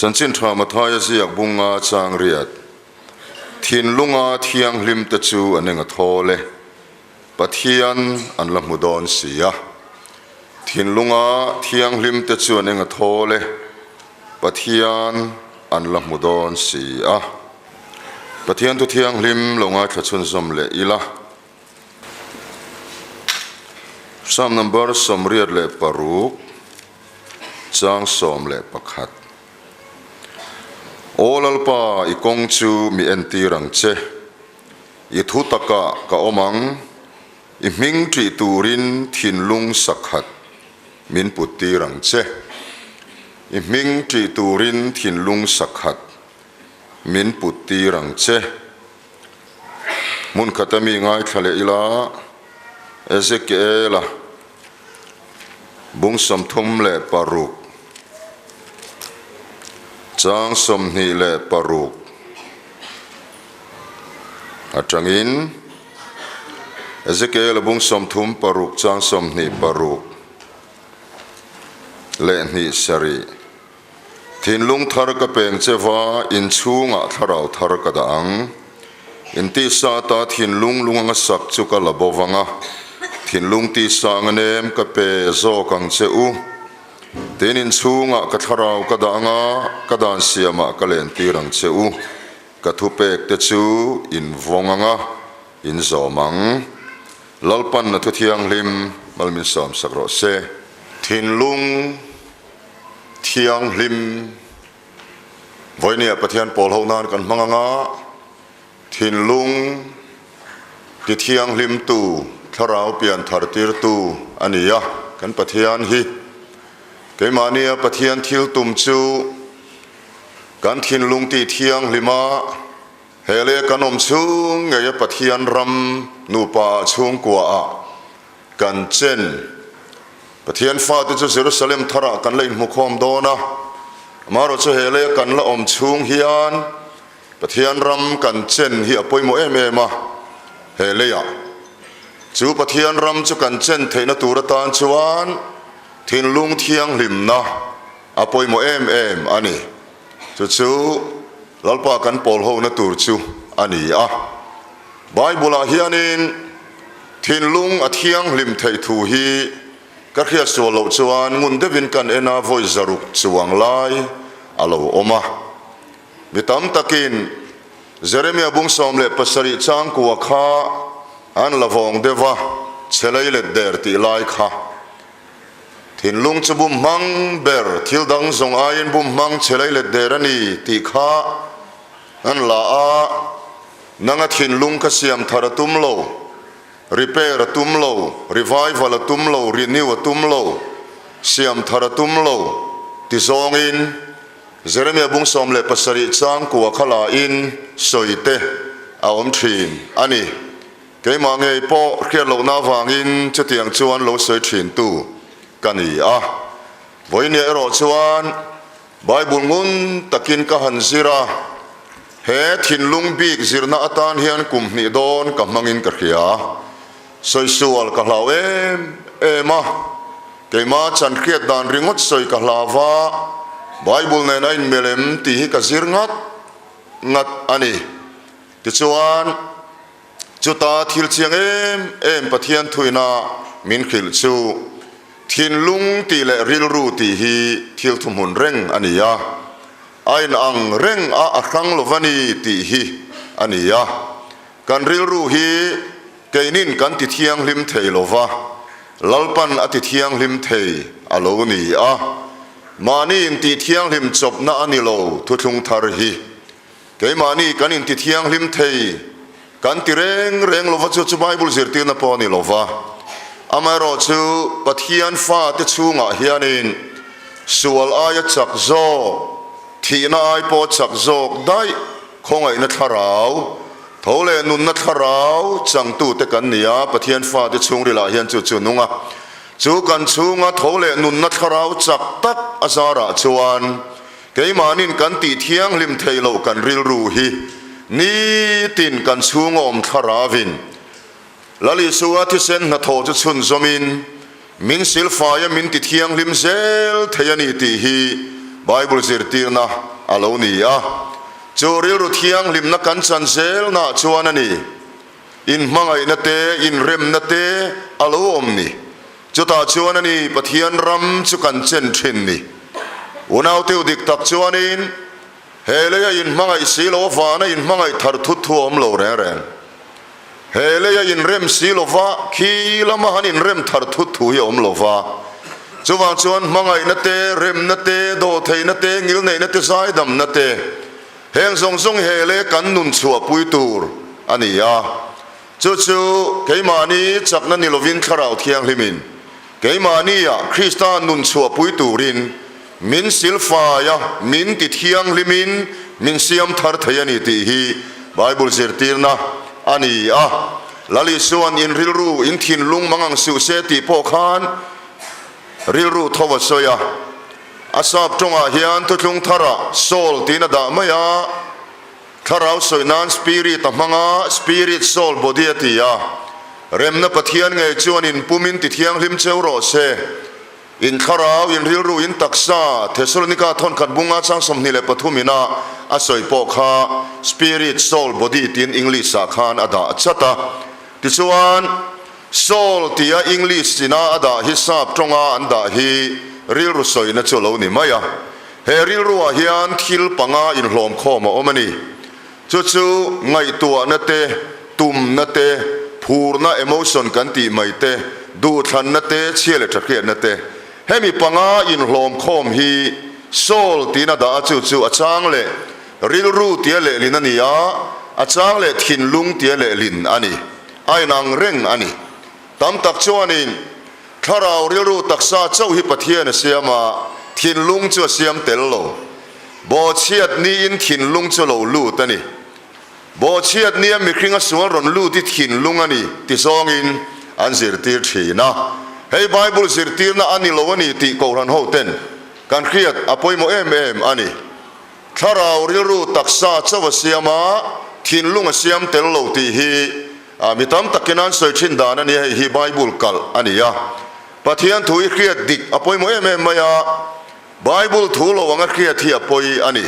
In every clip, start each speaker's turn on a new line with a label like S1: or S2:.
S1: Chanchin Tha Mathaia ziak bunga chang riat, Thinlunga thianghlimte chu an enga thawl e, Pathian an la hmu dawn si a. Thinlunga thianghlimte chu an enga thawl e, Pathian an la hmu dawn si a. Pathian thu thianghlim lo ngaithla chhunzawm leh ila. Psalm number 86, chang 11. Aw Lalpa, i kawng chu mi entir ang che. I thu takah ka awm ang, i hming ṭih turin thinlung sakhat min puttir ang che. I hming ṭih turin thinlung sakhat min puttir ang che. Hmun khata mi ngaithla leh ila, Ezekiela bung 36, chang 26 atangin Ezekiela bung 36 chang 26 leh hnih sarih. Thinlung thar ka peng che va, inchhungah thlarau thar ka dah ang. Intisa ata thinlung lung anga sak chu ka la bo vang a, thinlung tisa anga nem ka pe zawk ang che u. Tin, inchhungah ka thlarau ka dah anga, ka dan siamah ka lentir ang che u. Ka thupek te chu in vawng anga, in zawm ang. Lalpan a thuthianghlim malmin sawmsak rawh se. Thinlung. Thianghlim Vawinia Pathian pawl ho nan kan hmang anga thinlung ti thianghlimtu, thlarau pian thar tirtu a ni a, kan Pathian hi keimahnia Pathian thil tum chu kan thinlung ti thianghlima he leh kan awm chhung ngeia Pathian ram nupa ah chhungkua ah Kan chen. Pathian fate chu Jerusalem tharah kan la inhmukhawm dawn a, amaherawhchu he leia kan la awm chhung hian Pathian ram kan chen hi a pawimawh em em a, he leiah chu Pathian ram chu kan chen theihna tur atan chuan thinlung thianghlimna a pawimawh em em a ni. Chu chu Lalpa kan pawl hona tur chu a ni a. Bible-ah hianin thinlung a thianghlim theih thu hi ka hriat sual loh chuan ngun deuhin kan en a, vawi zaruk chuang lai a lo awm a. Mi tam takin Jeremia bung 17 changkua kha an la vawng deuh a, chhe lei let der tih lai kha. Thinlung chu bum hmang ber, thil dang zawng aiin bum hmang chhe lei let der a ni tih kha an la a, nanga thinlung kha siam thar a tum lo, repair a tum lo, revival a tum lo, renew a tum lo, siam thar a tum lo ti zawngin Jeremia bung 17 chang kua kha la in sawi te a awm thin a ni. Keimah ngei pawh hriat lohna avangin chutiang chuan lo sawi thintu ka ni a. Vawinia erawh chuan Bible ngun takin ka han zir a, he thinlung bik zirna atan hian kum hnih dawn ka hmangin ka hria. Sawisual ka hlau em em a, keimah chan hriat dan ringawt sawi ka hlau va, Bible nen a inmelh em tih hi ka zir ngat ngat a ni. Tichuan. Chuta thil chiang em em Pathian thuina min hrilh chu thinlung tih leh rilru tih hi thil thuhmun reng a ni a, a inang reng a a hrang lo va ni tih hi a ni a. Kan rilru hi keinin kan ti thianghlim thei lo va, Lalpan a ti thianghlim thei a lo ni a. Mahni intih thianghlim chawpna a ni lo thuthlung thar hi. Keimahni kan inti thianghlim thei kan ti reng reng lova chu chu Bible zirtirna pawh a ni lova. Amaherawhchu Pathian fate chhungah hianin sual aia chak zawk, thihna ai pawh chak zawk daih khawngaihna thlarau, tho leh nunna thlarau changtute kan ni a, Pathian fate chhungrilah hian chu chu nung a. Chu kan chhunga tho leh nunna thlarau chak tak a zarah chuan Keimahnin kan tih thianghlim theih loh kan rilru hi nitin kan chhung a awm thlaravin Lal Isua thisen hnathawh chu chhunzawmin min silfaia min ti thianghlim zel thei a ni tih hi Bible zirtirna. a lo ni a. Chu rilru thianghlimna kan chan zelnaah chuan a ni, inhmangaihna te, inremna te a lo awm ni. Chutah chuan a ni Pathian ram chu kan chen thin ni. Unauteu dik tak chuanin he leia inhmangaih si lo avana inhmangaih thar thut thu a awm lo reng reng. He leia inrem si lova khi lama han inrem thar thut thu hi a awm lova. Chuvang chuan hmangaihna te, remna te, dawhtheihna te, ngilneihna te, zaidamna te, heng zawng zawng he lei kan nun chhuahpui tur a ni a. Chu chu keimahni chakna ni lovin Thlarau Thianghlimin keimahnia Krista nun chhuahpui turin min silfai a, min ti thianghlimin min siam thar thei a ni tih hi Bible zirtirna a ni a. Lal Isua'n in rilru, in thinlung mang ang suh se tih pawh khan rilru tho a sawi a. A sap tawngah hian thuthlung tharah soul tiin a dah mai a. Thlarau sawi nan Spirit a hmang a, Spirit, Soul, Body a ti a. Remna Pathian ngei chuan in pumin ti thianghlim cheu rawh se. In thlarau, in rilru, in taksa, Thessalonika thawnkhat bunga chang 23 ina a sawi pawh kha Spirit, Soul, Body tiin English ah khan a dah chat a. Tichuan, Soul tia English ina a dah hi sap tawnga an dah hi rilru sawina chu a lo ni mai a. He rilruah hian thil panga inhlawm khawm a awm a ni. Chu chu ngaihtuahna te, tumna te, phurna, emotion, kan tih mai te, duhthlanna te, chhia leh thahriatna te. Hemi panga inhlawm khawm hi soul tiin a dah a, chu chu a chang leh rilru tia lehlin a ni a, a chang leh thinlung tia lehlin a ni. A inang reng a ni. Tam tak chuanin thlarau rilru taksa chauh hi Pathian a siam a, thinlung chu a siam tel lo. Bawhchhiat niin thinlung chu lo lut a ni. Bawhchhiat nia mihring a sual rawn lut hi thinlung a ni ti zawngin an zirtir thin a. Hei Bible zirtirna a ni lo a ni tih Kohhran hoten kan hriat a pawimawh em em a ni. Thlarau rilru taksa chauh a siam a, thinlung a siam tel lo tih hi mi tam takin an sawi thin dan a ni a, hei hi Bible kalh a ni a. Pathian thu i hriat dik a pawimawh em em mai a, Bible thu lo anga hriat hi a pawi a ni.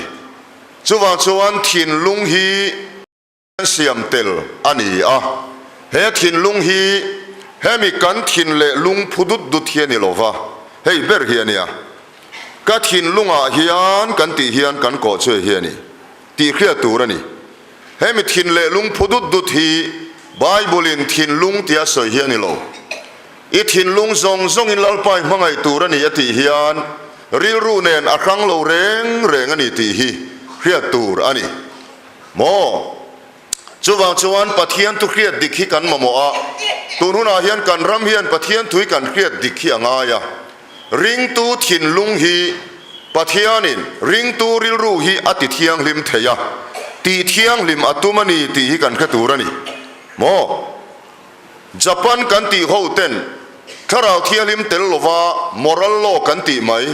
S1: Chuvang chuan thinlung hi. Siam tel a ni a, he thinlung hi hemi kan thin leh lung phu dut dut hi a ni lo va, hei ber hi a nia. Ka thinlungah hian kan tih hian kan kawh chu hi a ni tih hriat tur a ni. Hemi thin leh lung phu dut dut hi Bible-in thinlung tia sawi hi a ni lo. I thinlung zawng zawngin Lalpa i hmangaih tur a ni a tih hian rilru nen a hrang lo reng reng a ni tih hi hriat tur a ni. Maw? Chuvang chuan Pathian thu hriat dik hi kan mamawh a, tun hunah hian kan ram hian Pathian thui kan hriat dik hi a ngai a. Ringtu thinlung hi Pathianin ringtu rilru hi a ti thianghlim thei a, tih thianghlim a tum a ni tih hi kan hre tur a ni. Maw? Japan kan tih ho ten thlarau thianghlim tel lova moral law kan tih mai,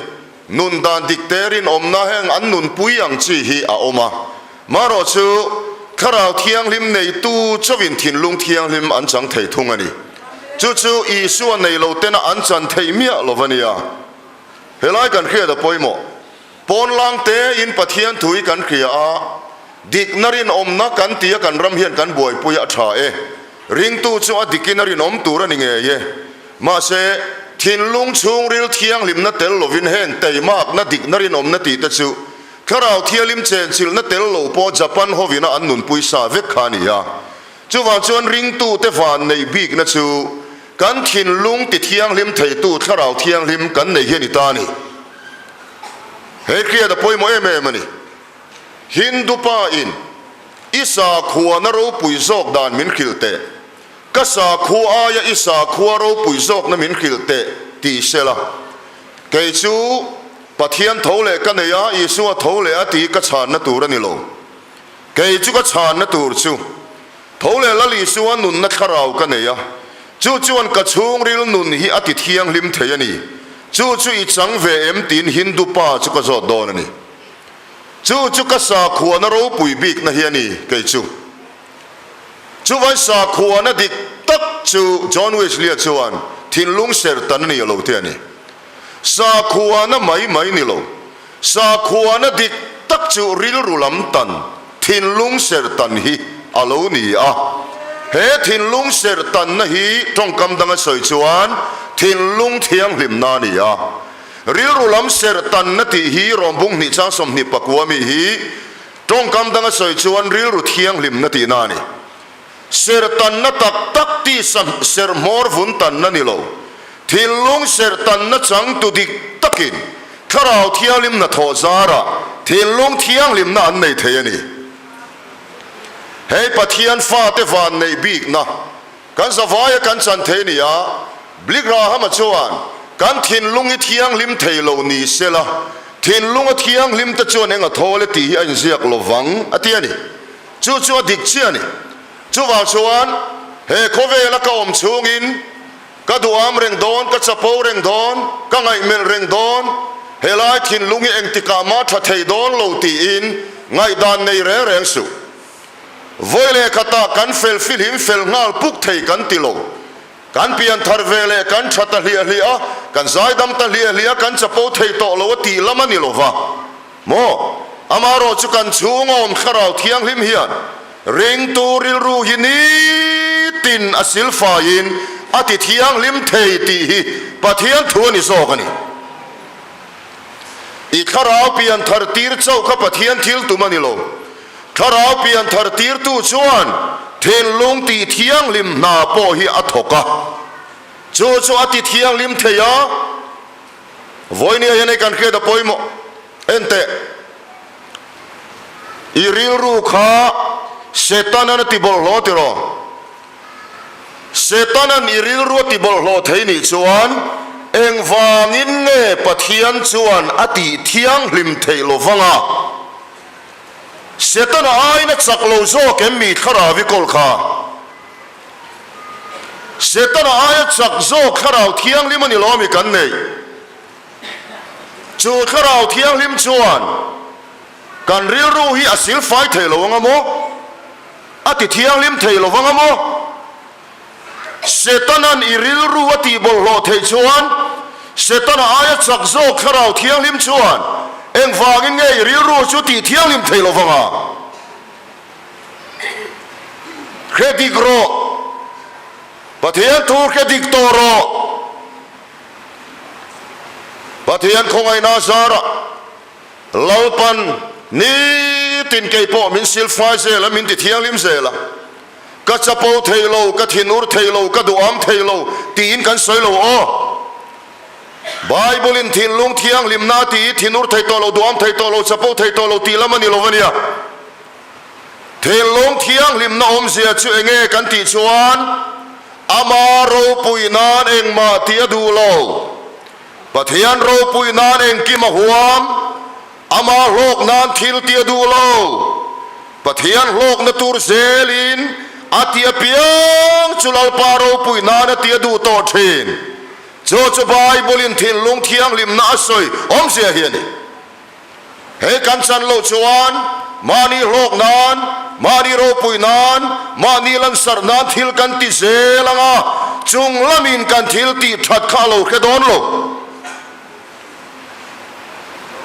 S1: nun dan dik te rinawmna heng an nunpui ang chi hi a awm a. Marawh chu thlarau thianghlim neitu chauhin thinlung thianghlim an chang thei thung a ni. Chu chu Isua nei lo tena an chan theih miah lo a nia. Helai kan hriat a pawimawh. Pawnlang tein Pathian thu hi kan hria a, dikna rinawmna kan ti a kan ram hian kan buaipui a tha e. Ringtu chu a dikin a rinawm tur a ni ngei e. Mahse, thinlung chhungril thianghlimna tel lovin heng teimakna dikna rinawmna tih te chu Thlarau Thialim chenchilhna tel lo pawh Japan hovina an nunpui sa vek kha a ni a. Chuvang chuan ringtute van neih bikna chu kan thinlung ti thianghlim theitu Thlarau Thianghlim kan nei hi a ni ta a ni. He hriat a pawimawh em em a ni. Hindu pa in i sakhuana ropui zawk dan min hrilh teh, ka sakhua aia i sakhua ropui zawkna min hrilh teh ti sela, kei chu Pathian tho leh ka nei a, Isua tho leh a tih ka chhanna tur a ni lo. Kei chu ka chhanna tur chu tho leh Lal Isua nunna thlarau ka nei a, chu chuan ka chhungril nun hi a ti thianghlim thei a ni. Chu chu i chang ve em tiin Hindu pa chu ka zawt dawn a ni. Chu chu ka sakhuana ropui bikna hi a ni kei chu. Chuvai sakhuana dik tak chu John Wesley-a chuan thinlung serhtan a ni lo te a ni. Sakhuana mai mai ni lo, sakhuana dik tak. tak chu rilru lam tan, thinlung serh tan hi a lo ni a. He thinlung serh tanna hi tawngkam danga sawi chuan thinlung thianghlimna a ni a. Rilru lam serh tanna tih hi rawngbung hnih chang 24 mi hi tawngkam danga sawi chuan rilru thianghlimna tihna a ni. Serh tanna tak tak tisa serh hmawr vun tanna ni lo. Thinlung serh tanna changtu dik takin Thlarau Thianghlimna thawh zarah thinlung thianghlimna an nei thei a ni. Hei Pathian fate van neih bikna kan zavaia kan chan thei a ni a, Billy Graham-a chuan kan thinlung hi thianghlim thei lo ni sela, thinlunga thianghlim te chuan eng a thawl e tih hi a inziak lo vang a ti a ni. Chu chu a dik chiah a ni. Chuvang chuan he khawvela ka awm chhungin ka duham reng dawn, ka chapo reng dawn, ka ngaihmelh reng dawn, helai thinlung hi engtikah mah tha thei dawn lo tiin ngaihdan nei reng reng suh. Vawi leh khatah kan fel filhim fel nghal puk thei kan ti lo. Kan pian thar ve leh kan tha ta hliah hliah a, kan zaidam ta hliah hliah a, kan chapo thei tawh lo a tih lam a ni lo va. Maw? Amaherawh chu kan chhunga awm thlarau thianghlim hian ringtu rilru hi nitin a silfaiin a ti thianghlim thei tih hi Pathian thu a ni zawk a ni. I thlarau pian thar tir chauh kha Pathian thil tum a ni lo. Thlarau pian thar tirtu chuan thinlung tih thianghlim hna pawh hi a thawk a, chu chu a ti thianghlim thei a. Vawinia hian hei kan hriat a pawimawh. Enteh, i rilru kha Setanan a ti bawlhhlawh tiraw? Setanan i rilru a ti bawlhhlawh thei nih chuan engvangin nge Pathian chuan a tih thianghlim theih lo vanga? Setana aiin a chak lo zawk em mi thlarau i kawl kha? Setana aia chak zawk Thlarau Thianghlim a ni lo ami kan neih? Chu Thlarau Thianghlim chuan kan rilru hi a silfai thei lo anga maw? A ti thianghlim thei lo anga maw? Setanan i rilru a tih bawlhhlawh theih chuan Setana aia chak zawk Thlarau Thianghlim chuan engvangin nge i rilru chu tih thianghlim thei lo vanga? Hre dik rawh. Pathian thu hre dik tawh rawh. Pathian khawngaihna zarah Lalpan nitin kei pawh min silfai zel a, min ti thianghlim zel a. Ka chapo thei lo, ka thinur thei lo, ka duham thei lo tiin kan sawi lo aw. Bible-in thinlung thianghlimna a ti i thinur thei tawh lo, duham thei tawh lo, chapo thei tawh lo tih lam a ni lo a nia. Thinlung thianghlimna awmzia chu eng nge kan tih chuan ama ropui nan engmah tih a duh lo. Pathian ropui nan engkim a huam, ama hlawk nan thil tih a duh lo. Pathian hlawkna tur zelin a tih apiang chu Lalpa ropui nan a tih a duh tawh thin. Chu chu Bible-in thinlung thianghlimna a sawi awmzia hi a ni. Hei kan chan loh chuan mahni hlawk nan, mahni ropui nan, mahni lansarh nan thil kan ti zel ang a, chung lamin kan thil tih that kha a lo hre dawn lo.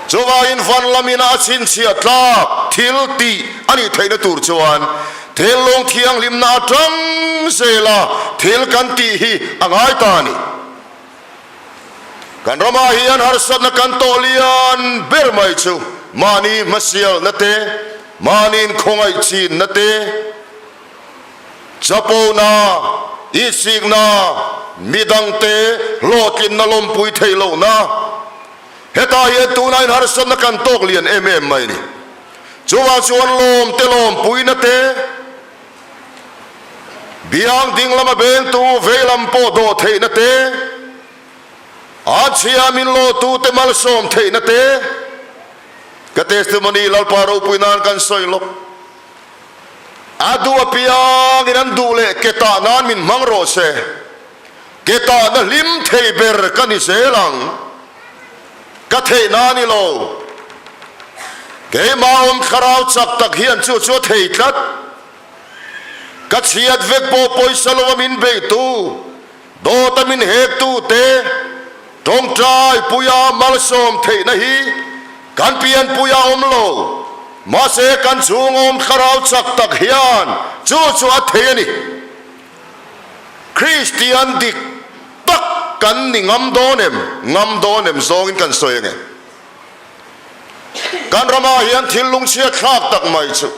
S1: Chuvangin van lamin a chhinchhiah tlak thil tih a nih theihna tur chuan thinlung thianghlimna atang zela thil kan tih hi a ngai ta a ni. Kan ramah hian harsatna kan tawh lian ber mai chu mahni hmasialna te, mahni inkhawngaih chinna te, chapona, ihsikna, midangte hlawhtlinna lawmpui theih lohna. Hetah hian tunah in harsatna kan tawk lian em em mai a ni. Chuvang chuan lawmte lawmpuina te, Biang ding lama bengtu veilam pawh dawh theihna te, a chhia min lawhtute malsawm theihna te, ka testimony Lalpa ropui nan kan sawi lawk. A duh apiangin an duh leh ke tah nan min hmang rawh se, ke tahna hlim thei ber ka ni zel ang. Ka theihna a ni lo. Keimah awm thlarau chak tak hian chu chu a thei tlat. Ka chhiat vek pawh pawisa lo a min beitu, dawt a min hektu te tawngtai puia malsawm theihna hi kan pianpui a awm lo. Mahse kan chhungawm thlarau chak tak hian chu chu a thei a ni. Kristian dik tak kan ni ngam dawn em? Ngam dawn em zawngin kan sawi ange. Kan ramah hian thil lungchhiat thlak tak mai chu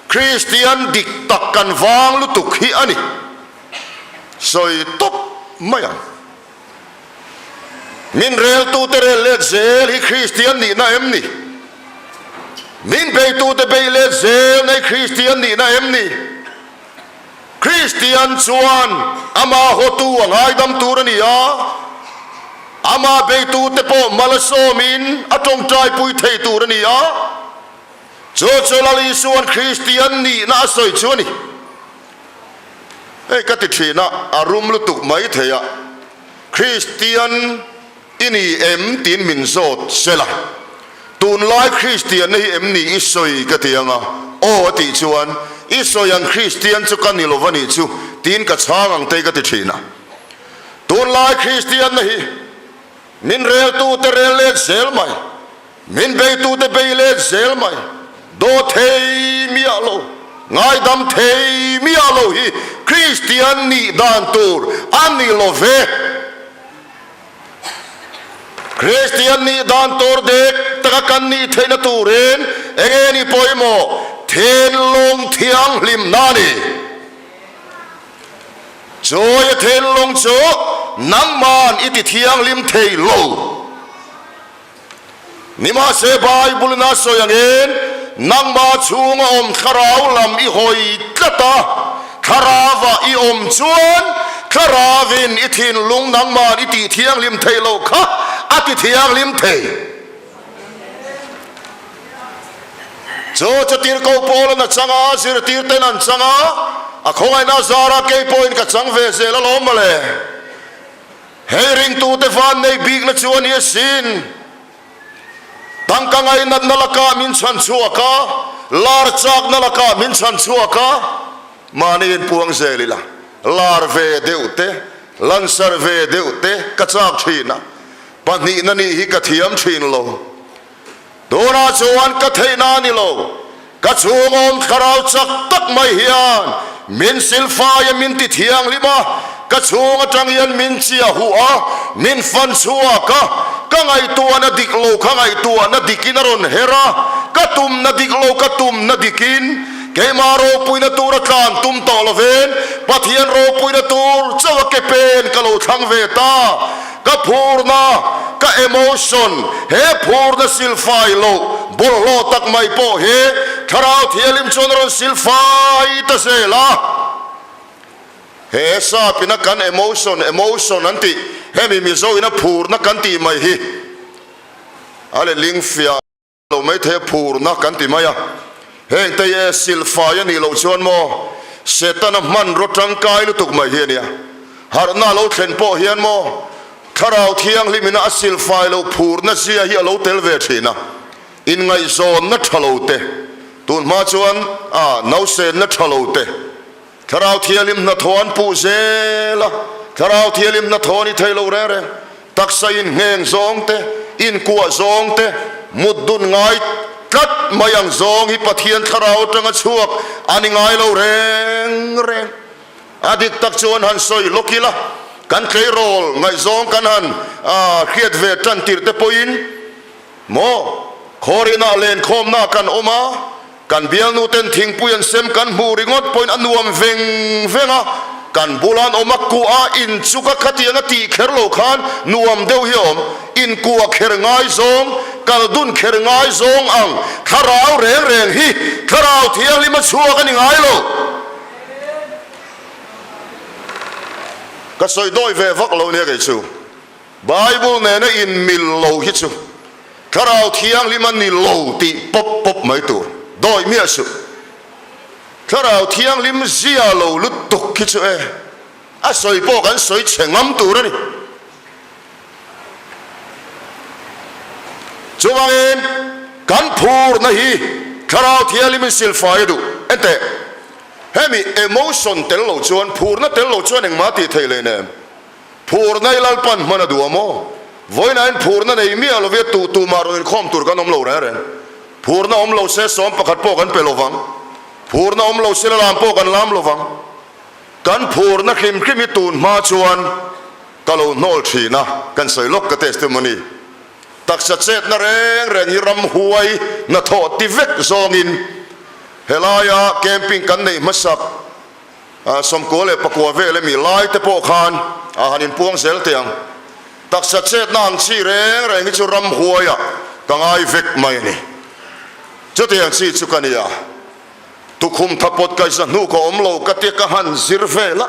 S1: Kristian dik tak kan vang lutuk hi a ni. Sawi tawp mai ang. Min reltute rel let zel hi Kristian nihna em ni? Min beitute bei let zel nei Kristian nihna em ni? Kristian chuan ama hawtu a ngaidam tur a ni a, ama beitute pawh mal a sawmin a tawngtaipui thei tur a ni a. Chu chu Lal Isua'n Kristian nihna a sawi chu a ni. Hei ka ti thin a, a rum lutuk mai thei a, Kristian i ni em tiin min zawt sela, tunlai Kristianna hi em ni i sawi ka ti ang a, aw a tih chuan i sawi ang Kristian chu ka ni lo va nih chu tiin ka chhang ang te ka ti thin a. Tunlai Kristianna hi min reltute rel let zel mai. Min beitute bei let zel mai, daw thei miah lo, ngaidam thei miah lo hi Kristian nih dan tur a ni lo ve. Kristian nih dan tur dek taka kan nih theihna turin enge ni pawimawh? Thinlung thianghlimna a ni. Chawi a thinlung chu nangman i ti thianghlim thei lo. Nimahse Bible-in a sawi angin, Nangmah chhunga awm thlarau lam i hawi tlat a, thlarauah i awm chuan thlarauvin i thinlung nangmahn i tih thianghlim theih loh kha a ti thianghlim thei. Chu chu tirhkoh Paula'n a chang a, zirtirte'n an chang a, a khawngaihna zarah kei pawhin ka chang ve zel alawm mawle. Hei ringtute van nei bikna chu a ni asin. Tangka ngainatna lakah min chhan chhuak a, lar chakna lakah min chhan chhuak a, mahni inpuang zel ila, lar ve deuh te, lansar ve deuh te ka chak thin a, pahnihna nih hi ka thiam thin lo. Tunah chuan ka theihna a ni lo, ka chhungawm thlarau chak tak mai hian min silfai a, min ti thianghlim a, ka chhung atang hian min chiah huh a, min fan chhuak a, ka ngaihtuahna dik lo kha ngaihtuahna dikin a rawn her a, ka tumna dik lo ka tumna dikin keimah ropuina tur a tlan tum tawh lovin Pathian ropuina tur chauh a ke pen ka lo thlang ve ta. Ka phurna, ka emotion, he phurna silfai loh bawlhhlawh tak mai pawh hi Thlarau Thianghlim chuan a rawn silfai ta zel a. He sapina kan emotion, emotion an tih, hemi Mizoina phurna kan tih mai hi a letling fiah. Lo mai thei a phurna kan ti mai a, heng te hi silfai a nih loh chuan maw Setana hmanraw tangkai lutuk mai hi a nia. Harhna a lo thlen pawh hian maw Thlarau Thianghlimina a silfai loh phurna zia hi a lo tel ve thin a, inngaihzawnna tha lo te, tunhma chuan a nausenna tha lo te, Thlarau Thianghlim hnathawh an puh zel a, Thlarau Thianghlim hnathawh a ni thei lo reng reng. Taksa inhneng zawng te, inkuah zawng te, mut dun ngai tlat mai ang zawng hi Pathian Thlarau atanga chhuak a ni ngai lo reng reng. A dik tak chuan han sawi lawk ila, kan tleirawl ngaihzawng kan han hriat ve tan tirh te pawhin maw khawrinah lenkhawmna kan awm a, Kan bialnu ten thingpui an sem kan hmuh ringawt pawhin a nuam veng veng a, kan bula an awm a kuah a inchuk a khatiang a tih kher lo khan nuam deuh hi a awm. Inkuah kher ngai zawng, kal dun kher ngai zawng ang thlarau reng reng hi thlarau thianghlim a chhuak a ni ngai lo. Ka sawi dawi ve vak lo nia kei chu. Bible nena inmil lo hi chu Thlarau Thianghlim a ni lo tih pawp pawp mai tur dawi miah suh. Thlarau Thianghlim zia lo lutuk hi chu e, a sawi pawh kan sawi chhe ngam tur a ni. Chuvangin kan phurna hi Thlarau Thianghlimin silfai a duh. Enteh, hemi emotion tel lo chuan, phurna tel lo chuan engmah tih theih leh nem. Phurna i Lalpan hman a duh a maw? Vawiinain phurna nei miah lovia tu tumah rawn inkhawm tur kan awm lo reng reng. Phurna awm lo se 11 pawh kan pe lo vang. Phurna awm lo se la lam pawh kan lam lo vang. Kan phurna hrim hrim hi tun hma chuan ka lo hnawl thin a, kan sawi lawk ka testimony. Taksa chetna reng reng hi ramhuai hnathawh ti vek zawngin helaia camping kan neih hmasak 94 vel emi lai te pawh khan a han inpuang zel teh ang. Taksa chetna ang chi reng reng hi chu ramhuaiah ka ngai vek mai a ni. Chutiang chi chu ka ni a, tukhum thapawt kaihza hnu ka awm lo ka tia ka han zir vel a,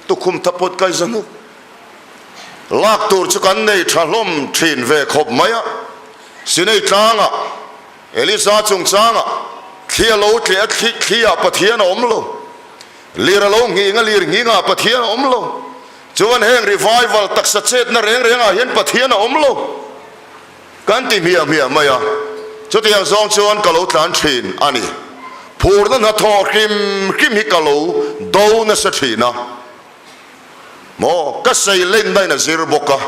S1: tukhum thapawt kaihza hnu lak tur chu kan nei tha hlawm thin ve khawp mai a, Sinai tlangah Elisa chungchangah thli a lo tleh a, thli thliah Pathian a awm lo, lir a lo nghing a, lir nghingah Pathian a awm lo, chuan heng revival taksa chetna reng rengah hian Pathian a awm lo kan ti hmiah hmiah mai a, chutiang zawng chuan ka lo tlan thin a ni. Phurna hnathawh hrim hrim hi ka lo do nasa thin a. Maw? Ka sei lenna in a zir bawk a,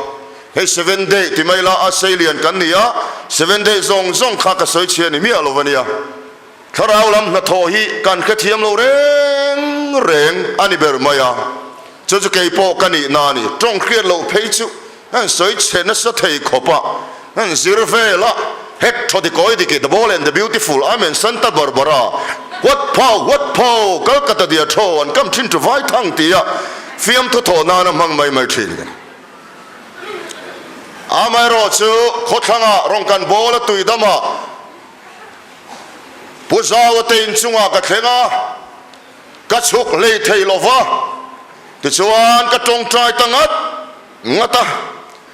S1: hei seven day ti mai la a sei lian kan ni a, seven day zawng zawng kha ka sawi chhia ni miah lo a nia. Thlarau lam hnathawh hi kan hrethiam lo reng reng a ni ber mai a, chu chu kei pawh ka nihna a ni. Tawng hriat loh phei chu an sawi chhe nasa thei khawp a, an zir vel a, Hek thaw dikawi diki The Bold and the Beautiful, Amen Santa Barbara, What Pho, What Pho, Calcutta dia thaw an kam thin chu vai thang tia fiamthu thawh nana hmang mai mai thin ka ni. Amaherawhchu khawthlangah rawn kan bawl a tuidamah Pu Zaua te inchungah ka thleng a, ka chhuk hlei thei lova, tichuan ka tawngtai ta ngat ngat a.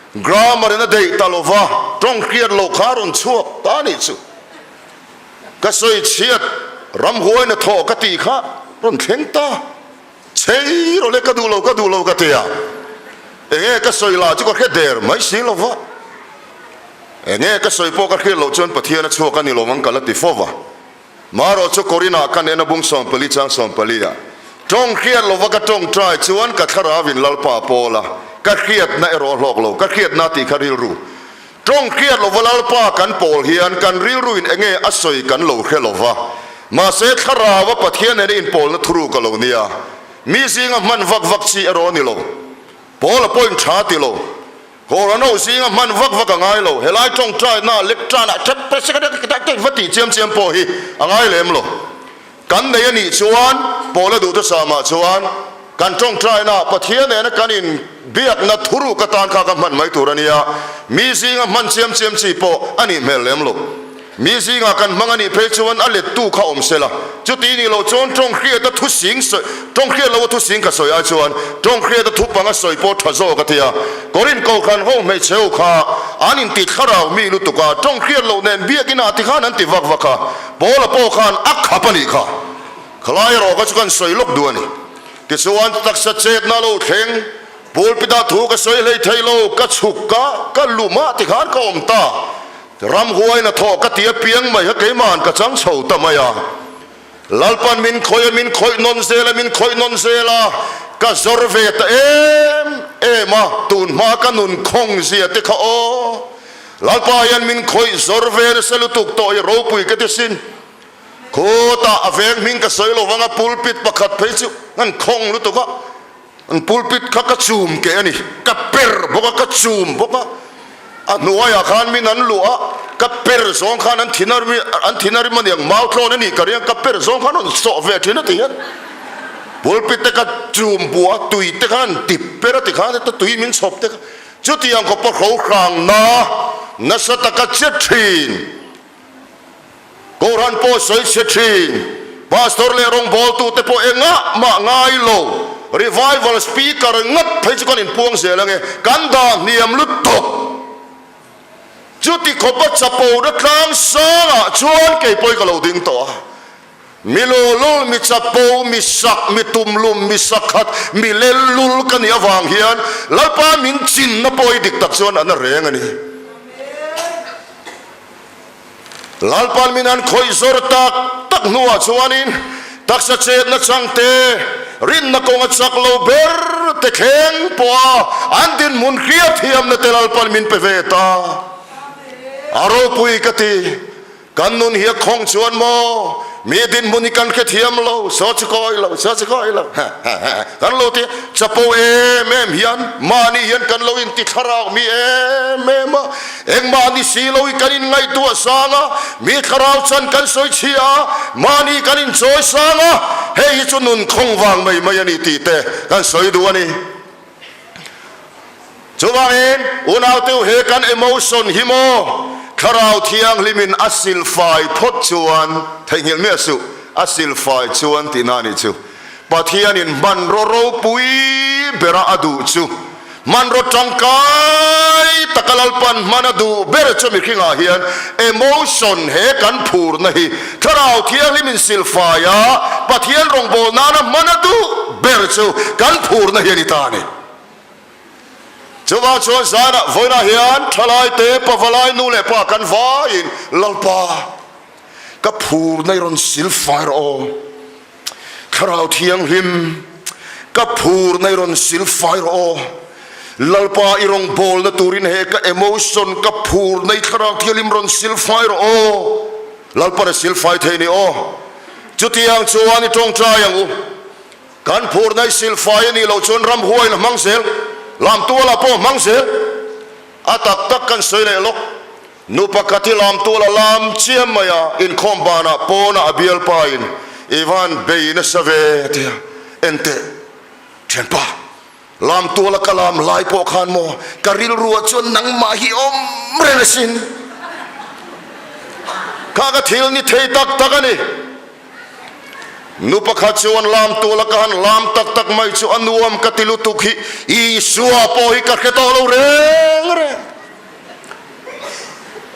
S1: Grammar in a deih ta lo va, tawng hriat loh kha a rawn chhuak ta anih chu. Ka sawi chhiat ramhuain a thawh ka tih kha rawn thleng ta. Chei rawh le ka duh lo ka duh lo ka ti a, enge ka sawi lah chu ka hre der mai si lo va. Enge ka sawi pawh ka hriat loh chuan Pathian a chhuak a ni lo ang ka la ti fo va. Marawh chu Korinah ka nena bung 14 chang 14 ah tawng hriat lova ka tawngtai chuan ka thlarau in Lalpa pawl a, ka hriatna erawh a hlawk lo, ka hriatna tih kha rilru. Tawng hriat lova Lalpa kan pawl hian kan rilru in enge a sawi kan lo hre lova, mahse thlarau a Pathian nena inpawlna thuruk a lo nia. Mi zinga hman vak vak chi erawh a ni lo. Pawl a pawhin tha ti lo. Kawra no zinga hman vak vak a ngai lo. Helai tawngtaina lek tanah tep te sek va tih chiam chiam pawh hi a ngai lem lo. Kan nei a nih chuan Paula duhthusam ah chuan kan tawngtaina Pathian nena kan in biakna thuruk atan kha ka hman mai tur a nia. Mi zinga hman chiam chiam chi pawh a nih hmel lem lo. Mi zingah kan hmang a nih phei chuan a lettu kha awm sela, chuti nih loh chuan tawng hriata thu sing sawi, tawng hriat loa thu sing ka sawi ai chuan tawng hriata thu panga sawi pawh tha zawk a ti a. Korin Kohhran ho hmeichhe ho kha an inti thlarau mi lutuk a, tawng hriat loh nen biakinah ti khan an ti vak vak a, Paula pawh khan a khap a nih kha. Khalai erawh kha chu kan sawi lawk duh a ni. Tichuan taksa chetna lo thleng, pulpit-ah thu ka sawi hlei thei lo, ka chhuk a, ka lumah ti khan ka awm ta. Ramhuaiin a thawh ka ti apiang mai kha keimahan ka chang chho ta mai a. Lalpan min khawih a, min khawih nawn zel a, min khawih nawn zel a, ka zawr ve ta em em a, tun hma ka nun khawng zia te kha aw. Lalpa hian min khawih zawr ve nasa lutuk tawh hi ropui ka ti sin. Khawtah a veng hming ka sawi lo vang a, pulpit pakhat phei chu an khawng lutuk a, An pulpit kha ka chum keh a ni, ka per bawk a, ka chum bawk a, a hnuaiah khan min an luh a, ka per zawng khan an thin a rim, an thin a rim a niang, mau tlawn a nih ka ring a, ka per zawng khan an sawh ve thin a ti hian pulpit te ka chum buah a, tui te khan an tip per a ti khan heta tui min chhawp te kha chutiang khawpa hro hrang na nasa taka che thin. Kohhran pawh sawi chhe thin, Pastor leh rawngbawltute pawh engah mah ngai lo, Revival Speaker ngat phei chu kan inpuang zel ange, kan dah hniam lutuk. Chuti khawpa chapona tlang sangah chuan kei pawhin ka lo ding tawh a. Mi lulul, mi chapo, mi sak, mi tumlum, mi sakhat, mi lellul ka nih avang hian Lalpa min chinna pawh hi dik tak chuan a na reng a ni. Lalpan min han khawih zawr tak tak hnuah chuanin taksa chetna changte, rinna kawnga chak lo ber te thleng pawha an dinhmun hriatthiamna te Lalpan min pe ve ta. A ropui ka ti. Kan nun hi a khawng chuan maw mi dinhmun hi kan hrethiam lo, saw chu kawi lo, saw chu kawi lo, kan lo ti chapo em em hian mahni hian kan lo inti thlarau mi em em a, engmah ni si lo hi kan inngaihtuah sang a, mi thlarau chan kan sawi chhia a, mahni kan inchawi sang a, hei hi chu nun khawng vang mai mai a ni tih te kan sawi duh a ni. Chuvangin, unauteu he kan emotion hi maw Thlarau Thianghlimin a silfai phawt chuan theihnghilh miah suh, a silfai chuan tihna a nih chu. Pathianin hmanraw ropui bera a duh chu, hmanraw tangkai taka Lalpan hman a duh ber chu mihringah hian emotion he kan phurna hi Thlarau Thianghlimin silfai a, Pathian rawngbâwl nâna hman a duh ber chu kan phurna hi a ni ta a ni. Chuvang chuan zanah vawiinah hian thalaite, pavalai, nu leh pa kan vaiin Lalpa ka phurna i rawn silfai rawh aw, Thlarau Thianghlim ka phurna i rawn silfai rawh aw, Lalpa i rawngbawlna turin he ka emotion ka phurna i Thlarau Thianghlim rawn silfai rawh aw, Lalpan a silfai thei ni aw. Chutiang chuan i tawngtai ang u. Kan phurna i silfai a nih loh chuan ramhuaiin a hmang zel, lamtualah pawh a hmang zel. A tak tak kan sawi leh lawk. Nu pakhat hi lamtual a lam chiam mai a, inkhawm banah pawnah a bialpain i van bei nasa ve a ti a, Enteh, thianpa, lamtuala ka lam lai pawh khan maw ka rilruah chuan nangmah hi awm reng asin. Kha ka thil ni thei tak tak a ni. Nu pakhat chuan lam tuala ka han lam tak tak mai chu a nuam ka ti lutuk hi Isua pawh hi ka hre tawh lo reng reng.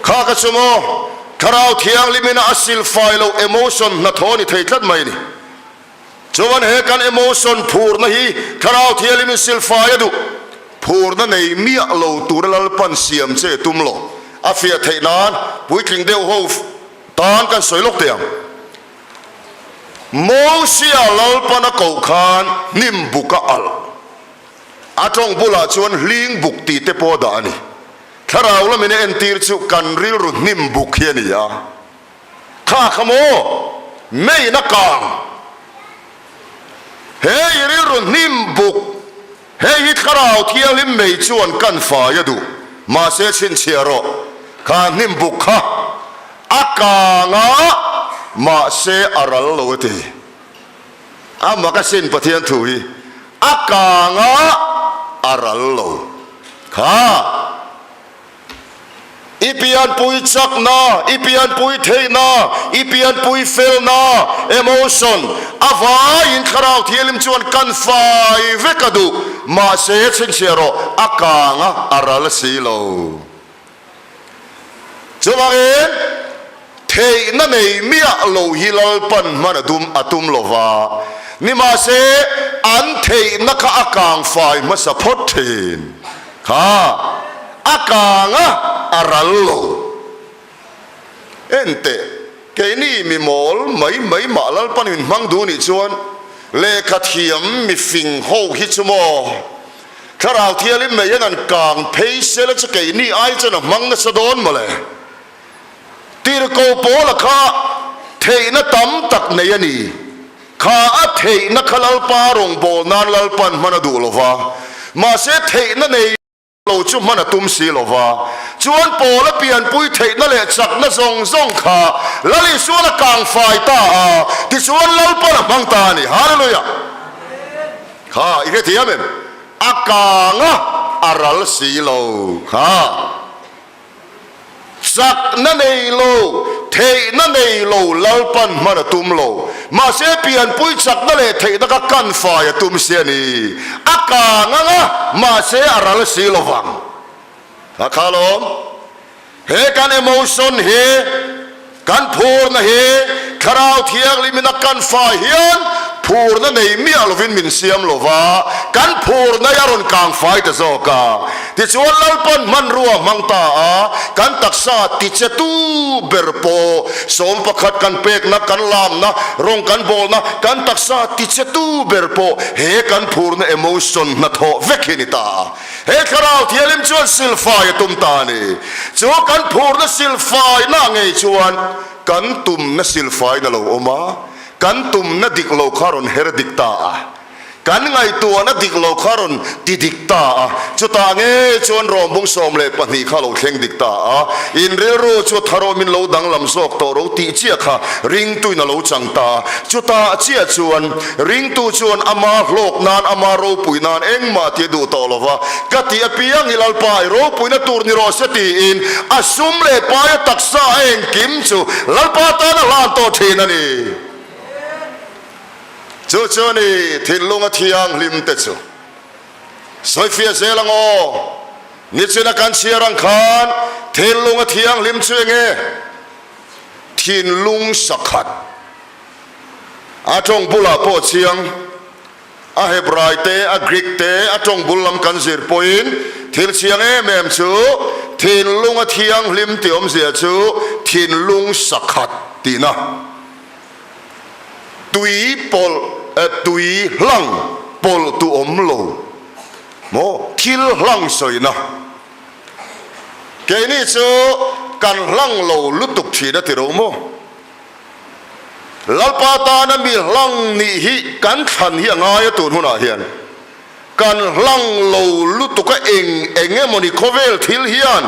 S1: Kha ka chu maw Thlarau Thianghlim ina a silfai loh emotion hnathawh a ni thei tlat mai a ni. Chuan he kan emotion phurna hi Thlarau Thianghlim in silfai a duh. Phurna nei miah lo tura Lalpan siam che tum lo. A fiah theih nan puitling deuh ho Tan kan sawi lawk teh ang. Mosia Lalpan a koh khan hnim buk a alh. A tawng bulah chuan hling buk tih te pawh a dah a ni. Thlarau lamin a entir chu kan rilru hnim buk hi a ni a. Kha kha maw? Meiin a kang. He i rilru hnim buk, hei hi Thlarau Thianghlim mei chuan kan fai a duh. Mahse chhinchhiah rawh, kha hnim buk kha a kang a, mahse a ral lo a ti. A mak asin Pathian thu hi, a kang a, a ral lo. Kha. I pianpui chakna, i pianpui theihna, i pianpui felna, emotion, a vaiin Thlarau Thianghlim chuan kan fai vek a duh. Mahse, chhinchhiah rawh, a kang a, a ral si lo. Chuvangin, theihna nei miah lo hi Lalpan hman a dum a tum lo va, nimahse, an theihna kha a kang fai hmasa phawt thin. Kha a kang a, a ral lo. Enteh, keini mi mawl mai mai mah Lalpan min hmang duh nih chuan lehkha thiam mi fing ho hi chu maw Thlarau Thianghlim mai hian an kang phei sela chu keini ai chuan a hmang nasa dawn mawle. Tirhkoh Paula kha theihna tam tak nei a ni. Kha a theihna kha Lalpa rawngbâwl nân Lalpan hman a duh lo va, mahse theihna nei lo chu hman a tum si lo va. Chuan Paula pianpui theihna leh chakna zawng zawng kha Lal Isuan a kang fai ta a, tichuan Lalpan a hmang ta a ni. Hallelujah! Kha i hrethiam em? A kang a, a ral si lo kha. Chakna nei lo, theihna nei lo Lalpan hman a tum lo. Mahse pianpui chakna leh theihna kha kan fai a tum si a ni. A kang ang a, mahse a ral si lo vang. Kha kha lawm. He kan emotion hi, kan phurna hi Thlarau Thianghlimin a kan fai hian phurna nei miah lovin min siam lo va, kan phurna hi a rawn kang fai ta zawk a. Tichuan Lalpan hmanrua hmang ta a, kan taksa tichetu ber pawh 11 kan pekna, kan lamna, rawng kan bawlna, kan taksa tichetu ber pawh he kan phurna emotion hnathawh vek hi a ni ta a. He Thlarau Thianghlim chuan silfai a tum ta a ni. Chu kan phurna silfaina ngei chuan. kan tumna silfaiin a lo awm a, kan tumna dik lo kha a rawn her dik ta a. Kan ngaihtuahna dik lo kha rawn ti dik ta a, chutah ngei chuan rawngbung 12 kha a lo thleng dik ta a, in rilru chu tharawmin lo danglam zawk tawh ro tih chiah kha ringtuin a lo chang ta a, chutah chiah chuan ringtu chuan ama hlawk nan, ama ropui nan engmah tih a duh tawh lo va, ka tih apiang hi Lalpa i ropuina tur ni rawh se tiin a sum leh paia taksa a engkim chu Lalpa tan a hlan tawh thin a ni. Chu chu ni thinlunga thianghlim te chu sawifiah zel ang aw. Nichina kan chhiar ang khan thinlunga thianghlim chu enge? Thinlung sakhat. A tawng bulah pawh chiang, a Hebrai te, a Greek te, a tawng bul lam kan zir pawhin thil chiang em em chu thinlunga thianghlim tih awmzia chu thinlung sakhat tihna. Tui pawlh eh tui hlang pawlh tu awm lo maw thil hlang sawina keini chu kan hlang lo lutuk thin a ti ro maw Lalpa tana mi hlang nih hi kan thlan hi a ngai a tun hunah hian kan hlang lo lutuk a eng eng emawni khawvel thil hian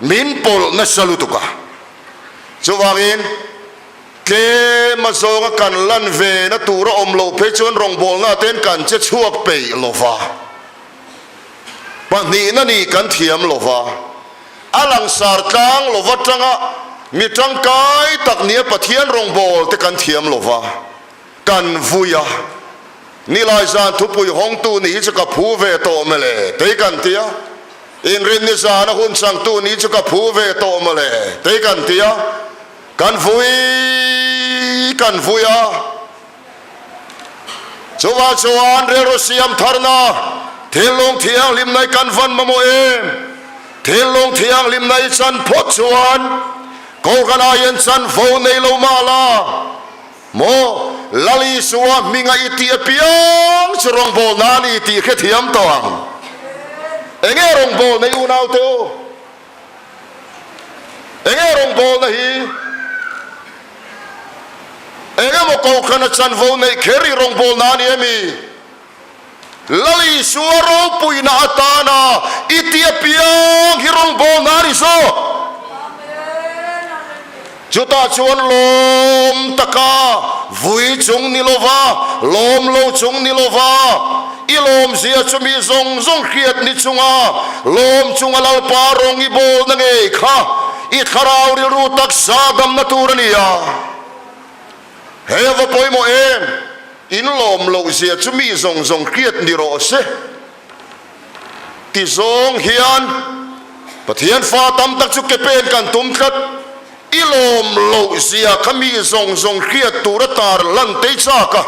S1: min pawlh nasa lutuk a chuvangin Tlem a zawnga kan lan ve na tur a awm loh phei chuan rawngbawlna ten kan che chhuak peih lo va, pahnihna nih kan thiam lo va, a langsar tlang lo va tanga mi tangkai tak nia Pathian rawngbawlte kan thiam lo va, kan vui a, Nilai zan thupui hawngtu nih hi chu ka phu ve tawh mawle, tei kan ti a, Inrinni zana hun changtu nih chu ka phu ve tawh mawle, tei kan ti a. Kan vui kan vui a, chuvah chuan rilru siam tharna thinlung thianghlimna i kan van mamawh em? Thinlung thianghlimna i chan phawt chuan Kohhran ah hian chanvo nei lo mah la maw? Lal Isua hminga i tih apiang chu rawngbawlna a ni tih hrethiam tawh ang. Enge rawngbawlna i unaute u? Enge rawngbawlna hi? Engemaw kohhrana chanvo neih kher i rawngbawlna a ni emi? Lal Isua ropuina atana i ti apiang hi rawngbawlna a ni zawk. Chutah chuan lawm taka vui chung ni lova, lawm lo chung ni lova, i lawmzia chu mi zawng zawng hriat ni chunga lawm chunga Lalpa rawng i bawlna ngei kha i thlarau rilru taksa damna tur a ni a. Hei a va pawimawh em! In lawm lohzia chu mi zawng zawng hriat ni rawh se. Ti zawng hian Pathian fa tam tak chu ke pen kan tum tlat. I lawm loh zia kha mi zawng zawng hriat tur a tar lan tei chak a.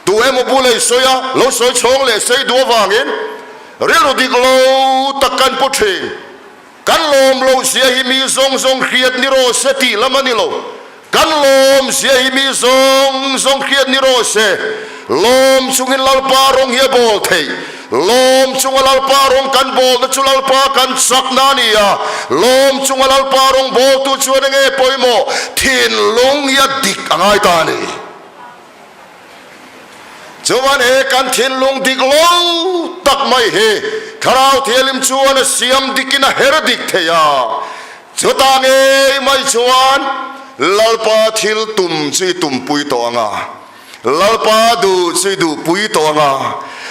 S1: Tu emaw bula i sawi a, lo sawi chhawng leh sei duh avangin rilru dik lo tak kan pu thin. Kan lawm loh zia hi mi zawng zawng hriat ni rawh se tih lam a ni lo. Kan lawm zia hi mi zawng zawng hriat ni rawh se. Lawm chungin Lalpa rawng hi a bawl theih. Lawm chunga Lalpa rawng kan bawlna chu Lalpa kan chakna a ni a. Lawm chunga Lalpa rawng bawltu chuan enge pawimawh? Thinlung hi a dik a ngai ta a ni. Chuan he kan thinlung dik lo tak mai hi Thlarau Thianghlim chuan a siam dikin a her dik thei a. Chutah ngei mai chuan Lalpa thil tum chu i tumpui tawh ang a, Lalpa duh chu i duhpui tawh ang a,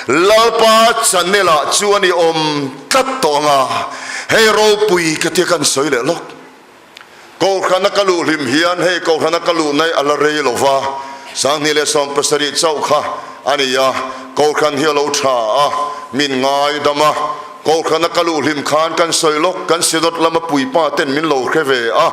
S1: Lalpa channel ah chuan i awm tlat tawh ang a. Hei ropui ka tia kan sawi leh lawk. Kohhrana ka luh hlim hian hei kohhrana ka luh naih a la rei lo va, 2017 chauh kha a ni a, kohhran hi a lo tha a, min ngaidam a, kohhrana ka luh hlim khan kan sawi lawk, kan Synod lama puipa ten min lo hre ve a,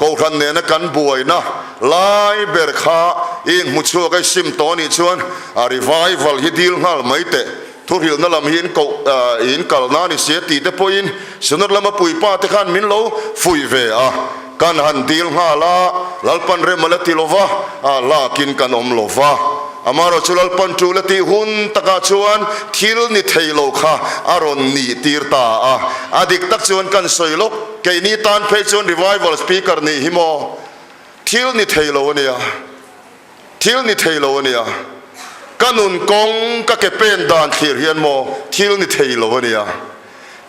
S1: kohhran nena kan buaina lai ber kha i inhmuchhuak a i sim tawh a nih chuan a revival hi dil nghal mai teh. Thuhrilhna lam hi in koh in kalna a ni si a tih te pawhin Synod lama puipa te khan min lo fuih ve a, kan han dil nghal a, Lalpan rem a la ti lova, lakin kan awm lova. Amaherawh chu Lalpan tul a tih hun takah chuan thil ni thei lo kha a rawn nih tir ta a, a dik tak chuan kan sawi lawk, keini tan phei chuan revival speaker nih hi maw? Thil ni thei lo a nia, thil ni thei lo a nia. Ka nun kawng ka ke pen dan thlir hian maw thil ni thei lo a nia.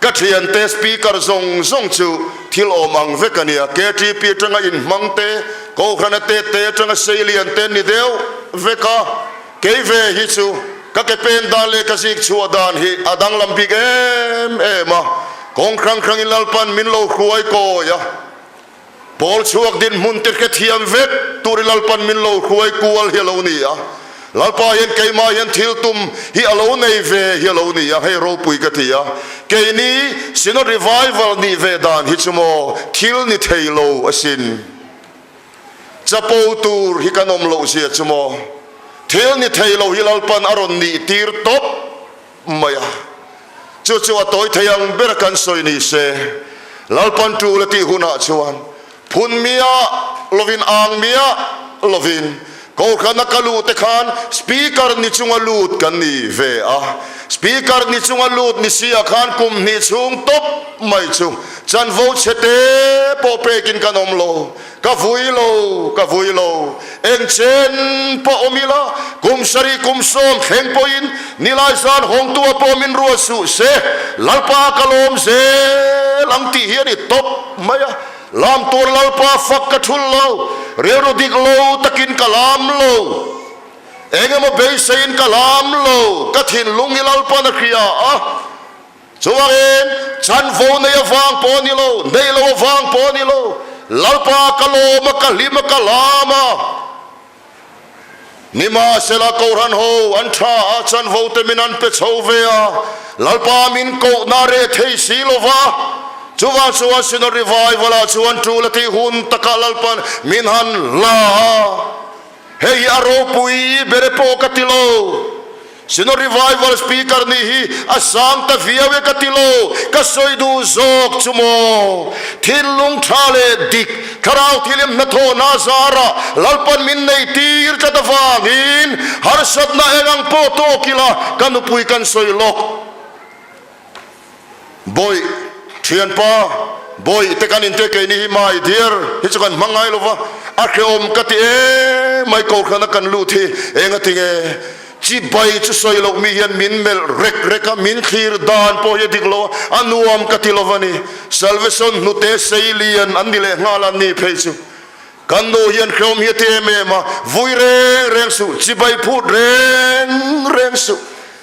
S1: Ka thiante speaker zawng zawng chu thil awm ang vek a nia. KTP atanga inhmang te, Kohhrana te te atanga seilian te ni deuh vek a. Kei ve hi chu ka ke pen dan leh ka zik chhuah dan hi a danglam bik em em a. Kawng hrang hrangin Lalpan min lo hruai kawi a. Pawl chhuak dinhmun te hrethiam vek turin Lalpan min lo hruai kual hi a lo ni a. Lalpa hian keimah hian thil tum hi a lo nei ve hi a lo ni a, hei ropui ka ti a. Keini Synod Revival nih ve dan hi chu maw thil ni thei lo asin. Chapo tur hi kan awm loh zia chu maw thil ni thei lo hi Lalpan a rawn nih tir tawp mai a, chu chu a tawi thei ang ber kan sawi ni se, Lalpan tul a tih hunah chuan phun miah lovin ang miah lovin Kohhrana ka luh te khan Speaker ni chunga lut kan ni ve a, Speaker ni chunga lut ni si ah khan kum hnih chhung tawp mai chu chanvo chhe te pawh pekin kan awm lo. Ka vui lo, ka vui lo. Eng chen pawh awm ila, kum sarih kum sawm thleng pawhin nilai zan hawngtua pawh min ruat suh se, Lalpa ka lawm zel ang tih hi a ni tawp mai a. Lam tur Lalpa fak ka thul lo, rilru dik lo takin ka lam lo. Eng emaw beiseiin ka lam lo, ka thinlung hi Lalpa'n a hria a. Chuvangin, chanvo nei avang pawh a ni lo, nei lo avang pawh a ni lo, Lalpa ka lawm a, ka hlim a, ka lam a. Nimahsela, Kohhran ho an tha a, chanvo te min an pe chho ve a, Lalpa min kohna reh thei si lo va. Chuvang chuan Synod Revival ah chuan tul a tih hun takah Lalpa'n min han la a. Hei hi a ropui ber e pawh ka ti lo. Synod Revival Speaker nih hi a sang ta viau e ka ti lo. Ka sawi duh zawk chu maw? Thinlung tha leh dik, thlarau thilem hnathawhna zarah Lalpan min nei tir tlat avangin harsatna eng ang pawh tawk ila ka nupui kan sawi lawk. Bawih, thianpa, bawih te kan inte keini hi my dear hi chu kan hmang ngai lo va, a hrehawm ka ti em mai kohhrana kan lut hi eng a ti nge? Chibai chu sawi loh mi hian min melh rek rek a, min thlir dan pawh hi a dik lo a, a nuam ka ti lo va ni. Salvation hnute sei lian an ni leh nghal a ni phei chu. Kan nu hian hrehawm hi a ti em em a, vui reng reng suh, chibai phut reng reng suh.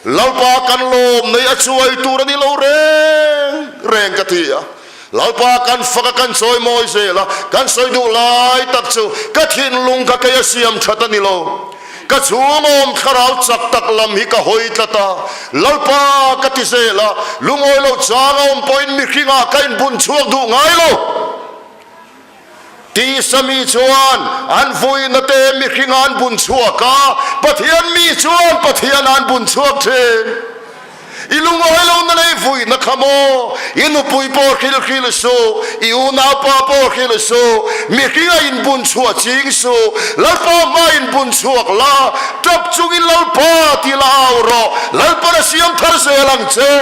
S1: Lalpa kan lawm nei a chuai tur a ni lo reng reng ka ti a. Lalpa kan fak a kan chawi mawi zel a, kan sawi duh lai tak chu ka thinlung ka kei a siam that a ni lo. Ka chhungawm thlarau chak tak lam hi ka hawi tlat a, Lalpa ka ti zel a, lungawi lo chang a awm pawhin mihringah ka inbun chhuak duh ngai lo. Tisa mi chuan an vuina te mihring an bun chhuak a, Pathian mi chuan Pathian an bun chhuak thin. I lungawi lo na lei vuina kha maw? I nupui pawh hrilh hrilh suh, i unaupa pawh hrilh suh, mihring a inbun chhuah ching suh, Lalpa hma inbun chhuak la, tap chungin Lalpa ti la au rawh, Lalpan a siam thar zel ang che.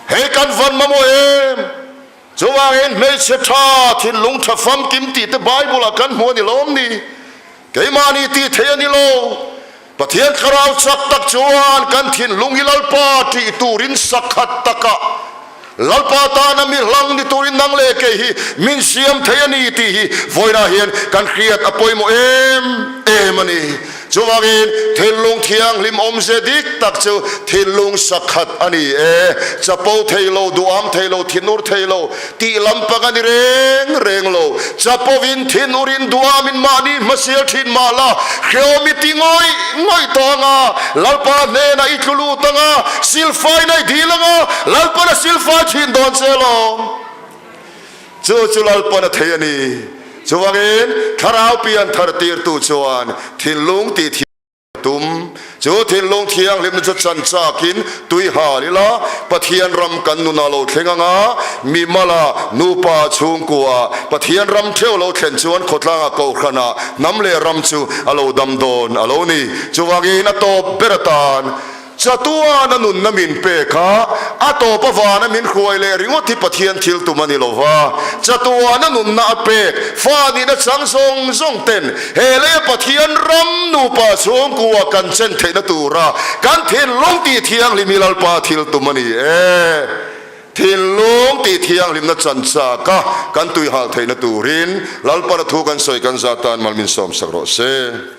S1: Hei kan van mamawh em? Chuvangin hmeichhe tha, thinlung tha famkim tih te Bible-ah kan hmu a ni lawm ni? Keimahni tih theih a ni lo. Pathian thlarau chak tak chuan kan thinlung hi Lalpa tih turin sakhat takah Lalpa tana mi hlang ni turin nang leh kei hi min siam thei a ni tih hi vawiinah hian kan hriat a pawimawh em em a ni. Chuvangin, thinlung thianghlim awmze dik tak chu thinlung sakhat a ni e. Chapo thei lo, duham thei lo, thinur thei lo tih lampang a ni reng reng lo. Chapovin, thinurin, duhamin mahni hmasial thin mah la, hrehawm i ti ngawih ngawih tawh ang a, Lalpa hnenah i tlu lut ang a, silfaina i dil ang a, Lalpan a silfai thin dawn che alawm. Chu chu Lalpan a thei a ni. Chuvangin, Thlarau pian thar tirtu chuan thinlung tih thiam a tum. Chu thinlung thianghlimna chu chan chakin tui hal ila, Pathian ram kan nunah lo thleng ang a, mi mala, nupa, chhungkua, Pathian ram theuh lo thlen chuan khawtlangah kohhranah hnam leh ram chu a lo dam dawn a lo ni. Chuvangin a tawp ber atan. Chatuana nunna min pek a, a tawp avana min hruai leh ringawt hi Pathian thil tum a ni lo va. Chatuana nunna a pek, fa nihna chang zawng zawng ten he leia Pathian ram nupa chhungkua kan chen theihna tura kan thinlung tih thianghlim hi Lalpa thil tum a ni e. Thinlung tih thianghlimna chan chak a kan tuihal theihna turin Lalpana thu kan sawi kan zat tan mal min sawmsak rawh se.